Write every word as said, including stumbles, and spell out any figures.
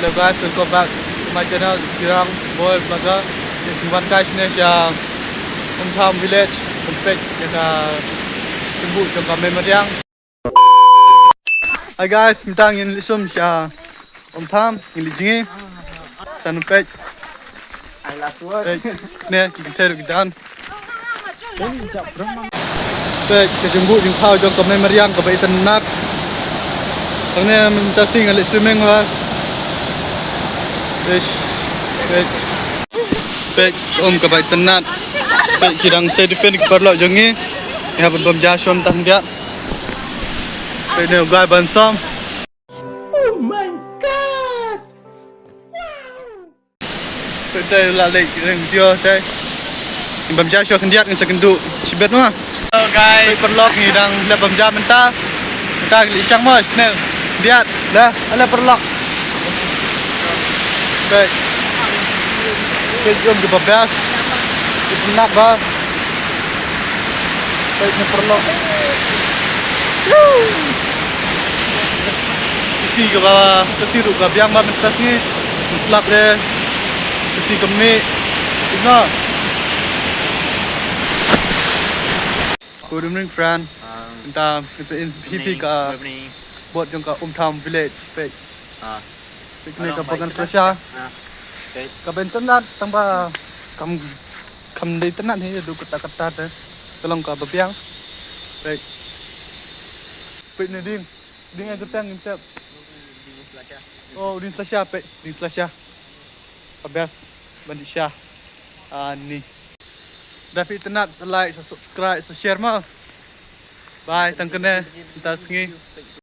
Hello guys, welcome back to my channel, Kirang Boy Vlogger. Ngi wan kai shane sha Umtham Village, ban peit ïa ka shymbuh jong ka Mei Mariang. Hi guys, mynta ngin leit sum sha Umtham, ngin leit jngi. Sa nang peit. Ai la suat. Peit, ne, ki kynthei ruh ki don. Peit, ka jingbuh jingthaw jong ka Mei Mariang kaba itynnat. Hangne mynta sngi nga leit swimming ba. Peit, peit. Peit, um kaba itynnat. Peit, ki dang sei defend ki paralok jong ngi. Ngi hap ban bam ja shuwa mynta khyndiat. Peit ne u guy ban sum. Oh my God! Peit te la leit ring tio te. Ngin bam ja shuwa khyndiat, ngin sa kynduh shibit ma. Hello guys. Peit paralok, ngi dang leit bam ja mynta. Mynta ngi leit shang mo, sne. Khyndiat. Dah, ale paralok. Peit. Peit jong ki ba best. Ki pynnak ba. Peit ne paralok. Woo! Ka si kaba, ka si ruh ka biang ba mynta sngi. Slap de. Ka si ka mih. Tengok. Good evening, friend. Um, Mynta, mynta in good evening, phi ka good evening. Bot jong ka Umtham Village. Peit. Ah. Peit kane ka bagan slasha. Ah. Peit. Kaba itynnat tang ba kam, kam dei itynnat hi, duh katta katta te. Ka long kaba biang. Peit. Peit ne ding. Ding ai kyrteng ngin tep. Oh, ding slasha, peit, ding slasha. Ka best ban dih sha. Ah, ni. Da phi itynnat, sa like, sa subscribe, sa share ma. Bye, tang kane, mynta sngi.